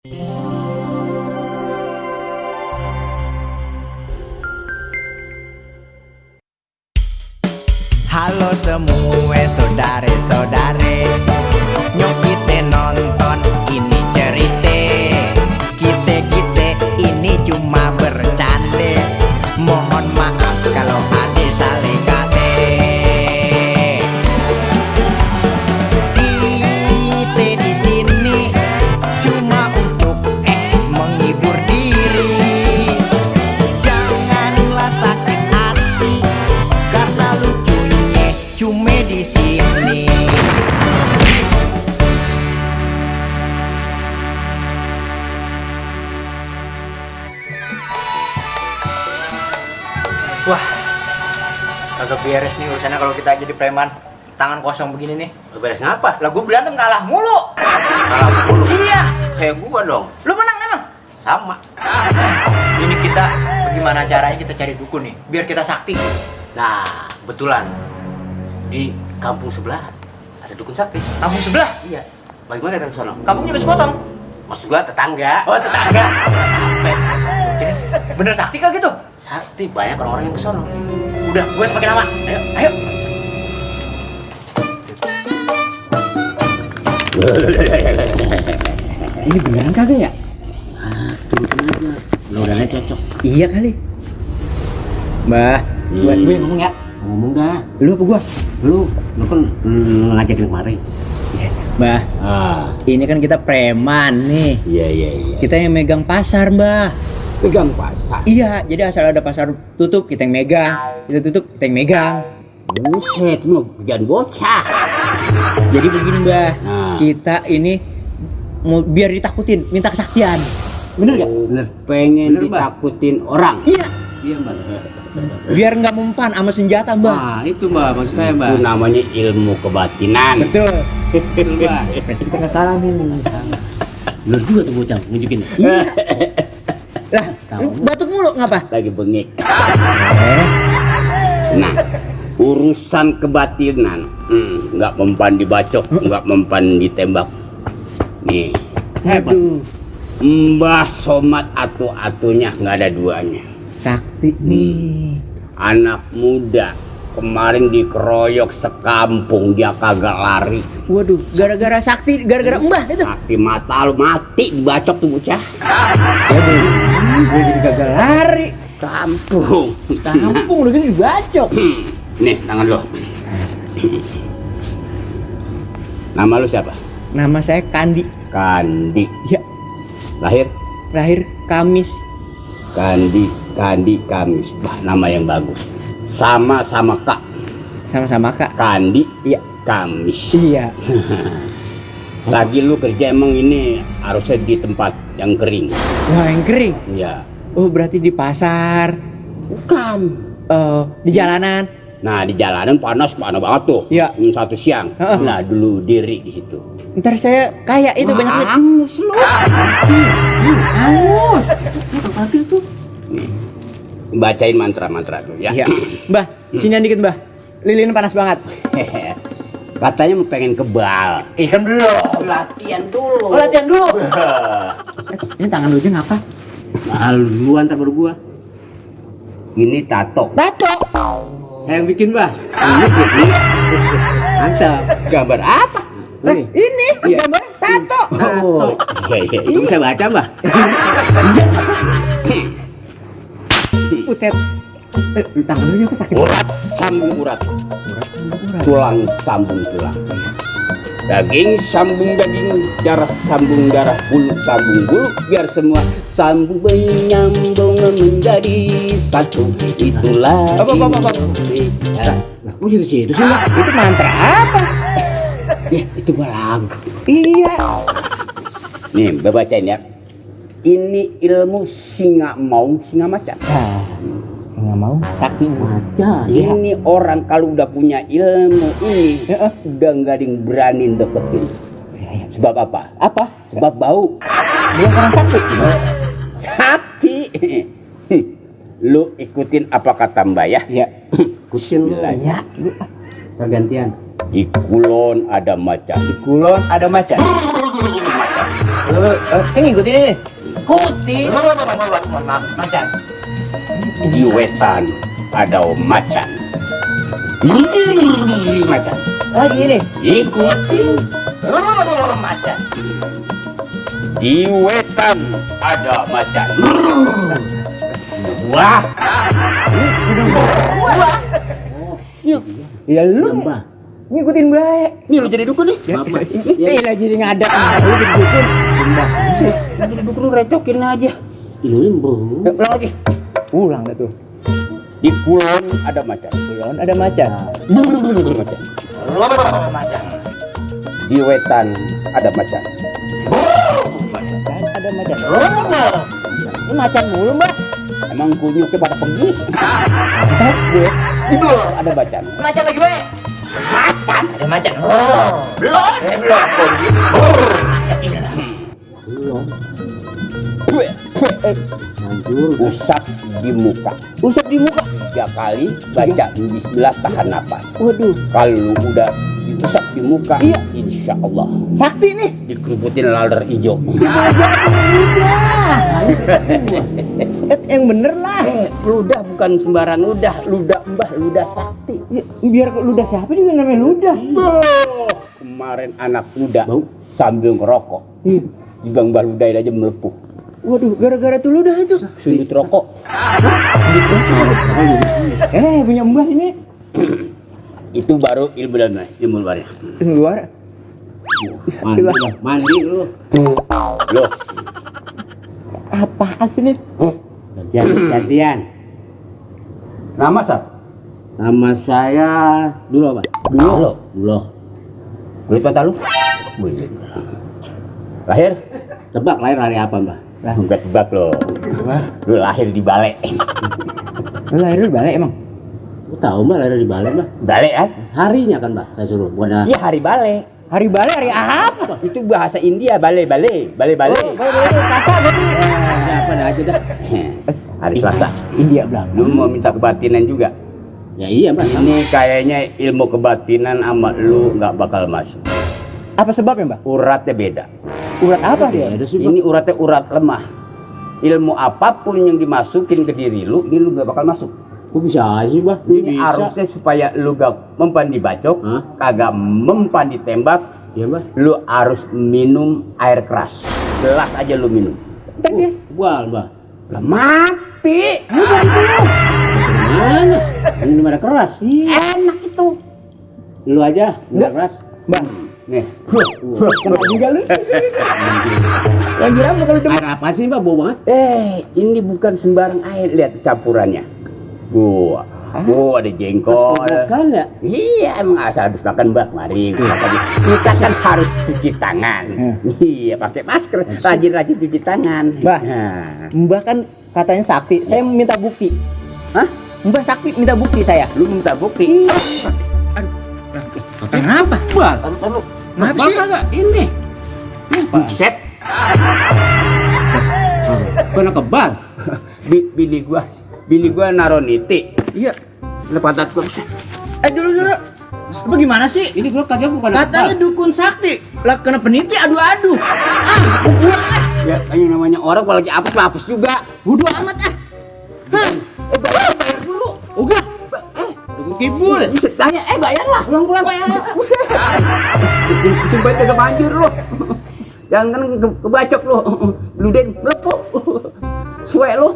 Halo semua saudare-saudare, nyok kita nonton ini cerita. Kita ini cuma bercanda. Mohon maaf kalau ada salah kata. Kita di sini cuma untuk menghibur diri. Janganlah sakit hati karena lucunya cuma di sini. Wah, kagak beres nih urusannya kalau kita jadi preman. Tangan kosong begini nih. Beres ngapa? Lah gue berantem kalah mulu. Kalah mulu. Iya. Kayak gua dong. Lu menang emang? Sama. Ini kita bagaimana caranya kita cari dukun nih biar kita sakti. Nah, kebetulan di kampung sebelah ada dukun sakti. Kampung sebelah? Iya. Bagaimana kita ke sono? Kampungnya bisa potong. Maksud gua tetangga. Oh, tetangga. Apa? Mungkin bener sakti kah gitu? Sakti banyak orang-orang yang ke sono. Udah, gue semakin lama. Ayo. Ini beneran kagak ya? Tunggu aja. Mudah-mudahan cocok. Iya kali. Mbah, buat gue ngomong ya. Ngomong dah. Lu apa gua? Lu kan ngajakin kemarin. Mbah, Ah, ini kan kita preman nih. iya. Kita yang megang pasar, Mbah. Pegang pasar. Iya, jadi asal ada pasar tutup kita yang megang. Kita tutup kita yang megang. Buset, mau kerjaan bocah. Jadi begini, Mbah. Nah. Kita ini mau biar ditakutin, minta kesaktian. Bener gak? Bener. Pengen Bener, Mbak. ditakutin orang. Iya. Iya, Mbak. Biar nggak mempan sama senjata, Mbah. Nah, itu Mbak, maksud saya Mbak. Itu namanya ilmu kebatinan. Betul. Betul, Mbak. Berarti kita nggak salah nih. Bener juga tuh bocah, nunjukin. Lah, lu batuk mulu ngapa? Lagi bengek. Nah, urusan kebatinan, nggak mempan dibacok, nggak mempan ditembak. Nih, hebat. Aduh, Mbah Somad atu-atunya nggak ada duanya. sakti nih. Anak muda kemarin dikeroyok sekampung dia kagak lari. Waduh, gara-gara sakti, gara-gara mbah itu. Sakti mata lu mati dibacok tuh bocah. Waduh, gue jadi gagal lari. Kampung. Tampung udah gitu dibacok. Nih, tangan lo. Nama lu siapa? Nama saya Kandi. Kandi. Ya, Lahir Kamis. Kandi Kamis. Bah, nama yang bagus. Sama-sama Kak. Sama-sama Kak. Kandi Iya. Kamis. Iya. Lagi lu kerja emang ini harusnya di tempat yang kering. Wah, yang kering. Iya. Oh, berarti di pasar. Bukan. Di jalanan. Nah, di jalanan panas banget tuh. Iya. Satu siang. Heeh. Nah, dulu diri di situ. Ntar saya kaya itu banyak duit. Angus lu. Angus. Akhir tuh. Nih. Bacain mantra-mantra dulu ya. Iya. Mbah, sini dikit, Mbah. Lilin panas banget. Katanya mau pengen kebal. Kan belum. Latihan dulu. Oh, latihan dulu. Ini tangan lu aja ngapa? Nah, lu antar baru gua. Ini tato. Tato. Saya yang bikin, Mbah. Ini. Mantap. Gambar apa? Ini Iya. gambar tato. Oh. Iya. Itu bisa baca, Mbah. Putet. Tangan lu apa sakit? Urat sambung urat. Tulang sambung tulang. Daging sambung daging, darah sambung darah, bulu sambung bulu, biar semua sambung menyambung menjadi satu. Itulah. Apa? Nah, kok situ sih, Mbak? Itu mantra apa? Ya, itu mah lagu. Iya. Nih, Mbak bacain ya. Ini ilmu singa mau, singa macan. Nah, saya nggak mau. Sakti Macan. Iya. Ini orang kalau udah punya ilmu ini, udah nggak ada yang berani deketin. Sebab apa? Apa? Sebab bau. Bukan karena sakti. Sakti. Lu ikutin apa kata Mbak ya? Iya. Kusin lu. Iya. Pergantian. Di kulon ada macan. Kulon ada macan. Saya ngikutin ini. Ikutin. Macan. Di wetan ada macan. Macan. Lagi ini. Ikutin. Macan. Di wetan ada macan. Wah. Ya lu ngikutin baik. Ini lu jadi dukun nih. Iya lagi jadi ngadak. Lu ngikutin. Jadi dukun lu recokin aja. Ulang lagi. Ulang dah tuh. Di kulon ada macan. Kulon ada macan. Macan. Macan. Di wetan ada macan. Kan ada macan. Ini macan mulu, Mbak. Emang kunyuknya pada pergi. Di bawah ada macan. Macan lagi baik. Macan. Ada macan. Belum. Usap di muka. Usap di muka. 3 kali baca bismillah tahan napas. Waduh. Kalau udah diusap di muka, Iya. insya Allah Sakti nih. dikeruputin laler hijau. Yang bener lah. Ludah bukan sembarang ludah, ludah mbah, ludah sakti. Ya, biar ludah siapa juga namanya ludah. Kemarin anak ludah sambil ngerokok, Iya. jibang mbah ludah aja melepuh. Waduh, gara-gara tuh ludah itu. Sundut rokok. Punya mbah ini. Itu baru ilmu dan ilmu luarnya. Luar. Mandi lu. Loh, Apaan sih nih? gantian. Nama Sar? Nama saya dulu apa? Dulu. Dulu. Boleh patah lu? Lahir? Tebak lahir hari apa, Mbak? Enggak tebak lo. Lu lahir di Bale. Lu lahir di Bale emang? Lu tahu Mbak lahir di Bale, Mbak? Bale kan? Harinya kan, Mbak? Saya suruh. Bukan Iya hari Bale. Hari Bale hari apa? Itu bahasa India Bale. Bale Selasa berarti. apa aja dah. Hari Selasa. India Belanda. Lu mau minta kebatinan juga? Ya iya, Mbak. Ini kayaknya ilmu kebatinan sama lu nggak bakal masuk. Apa sebabnya, Mbak? Uratnya beda. Urat apa dia? Ada sih, Mbak. Ini uratnya urat lemah. Ilmu apapun yang dimasukin ke diri lu, ini lu gak bakal masuk. Kok bisa sih, Mbak? Ini harusnya supaya lu gak mempan dibacok, Hah? kagak mempan ditembak, Iya, Mbak. lu harus minum air keras. Gelas aja lu minum. Entar dia. Bual, Mbak. Lah mati. Udah itu lu. Mana? Ini ada keras. Enak itu. Lu aja, udah keras. Mbak, Nih. kena juga lu. Lanjut apa kalau cuma Air apa sih, Mbak? Bau banget. Ini bukan sembarang air, lihat campurannya. Wah, ada jengkol. Bukan ya? Iya, emang asal habis makan mbak, mari kita kan harus cuci tangan. Iya, pakai masker, rajin-rajin cuci tangan. Mbak. Nah. Mbak kan katanya sakti. Saya minta bukti. Hah? Mbak sakti minta bukti saya. Lu minta bukti? Iya. Kenapa? Mbak, taruh. Kenapa sih? Kagak ini. Buset. Kena kebal. Bini gua naro niti. Iya. Lepatat gua bisa. Dulu. Bagaimana sih? Ini gua tadi bukan Katanya dukun sakti. Lah kena peniti adu-adu. Pulang ah. Ya, yang namanya orang kalau lagi apes mah apes juga. Bodo amat ah. Hah? Bayar dulu. Udah. Dukun kibul. Buset, tanya, bayarlah. Pulang. Buset. Sumpah kagak banjir lu. Jangan kan kebacok lu. Lu den melepuh. Suwe lu.